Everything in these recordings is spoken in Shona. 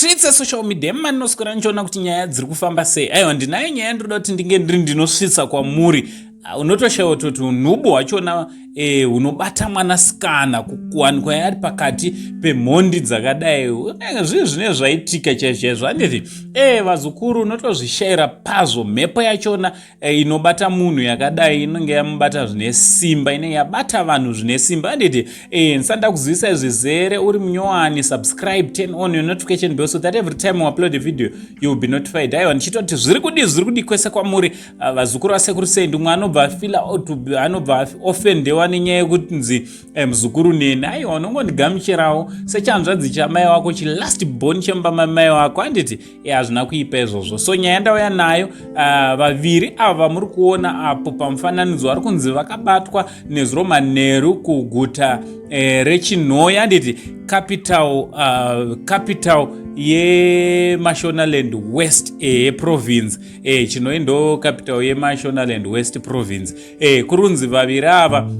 Mumastreets esocial media emanoswera ndichiona kuti nyaya dziri kufamba sei. Aiwa, ndinayo nyaya ndinoda kuti ndinge ndiri ndinosvitsa kwamuri. Ah, unotoshaiwa kutoti unhubu hwachona eh, hunobata mwanasikana kuwanikwa ari pakati pemhondi dzakadai, zvii zvinenge zvaitika chaizvo chaizvo, handiti? Vazukuru, unotozvishaira pazvo. Mhepo yachona inobata munhu yakadai inenge yamubata zvine simba, inenge yabata vanhu zvine simba, handiti? Ndisati ndakuzivisai zvizere, uri munyowani, subscribe, turn on your notification bell so that every time we upload a video you will be notified. Aiwa, ndichitoti zviri kudi, zviri kudi kwese kwamuri. Ah, vazukuru vasekuru Sendi, umwe anobva afila, anobva ofendewa nenyaya yekutinzi muzukuru neni. Aiwa, unongondigamuchirawo sechanzvadzi chamai wako, chilast born chemba mamai wako, handiti? Hazvina kuipa izvozvo. So nyaya ndauya nayo, vaviri ava vamuri kuona apo pamufananidzo vari kunzi vakabatwa nezuro manheru kuguta reChinhoyi, handiti? Capital yeMashonaland West province. Chinhoyi ndo capital yeMashonaland West province. Kurunzi vaviri ava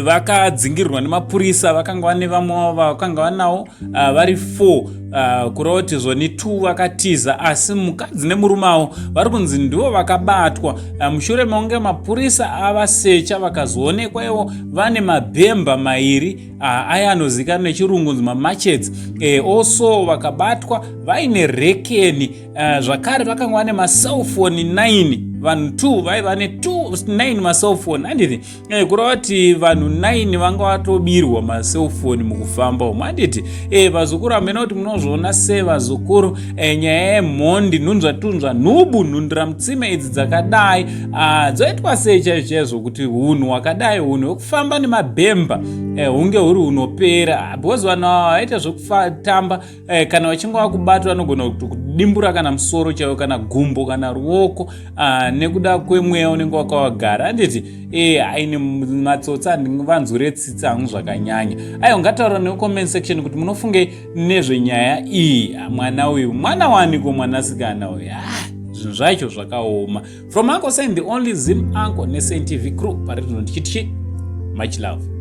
vakadzingirwa nemapurisa. Vakanga vane vamwe vavo vakanga vanawo vari 4, kureva kuti zvoni 2 vakatiza, asi mukadzi nemurume avo vari kunzi ndivo vakabatwa mushure mekunge mapurisa avasecha, vakazoonekwa ivo vane mabhemba mairi aya anozivikanwa nechirungu nzi mamachetes. Also vakabatwa vaine rekeni. Zvakare vakanga vane macellphone 9. Vanhu 2 vaiva ne9 macellphone, handiti? Kureva kuti vanhu 9 vanga vatobirwa macellphone mukufamba umu, handiti? Vazukuru, hamena kuti munozviona sei, vazukuru. Nyaya yemhondi, nhunzvatunzva, nhubu, nhundira mutsime idzi dzakadai dzoitwa sei chaizvo chaizvo kuti unhu hwakadai, unhu hwekufamba nemabhemba, hunge huri hunopera? Because vanhu ava vaita zvekutamba. Kana vachinge vakubatwa, vanogona kudimbura kana musoro chaiwo, kana gumbo, kana ruoko, nekuda kwemweya unenge wakavagara, handiti? Aine matsotsi, handingavanzwire tsitsi hangu zvakanyanya. Aiwa, ngataura necomment section kuti munofunge nezvenyaya iyi. Ah, mwana uyu, mwana waniko, mwanasikana uyu? Ah, zvinhu zvacho zvakaoma. From Uncle Saint, the only Zim uncle, neSaint TV crew, pari rino ndichiti much love.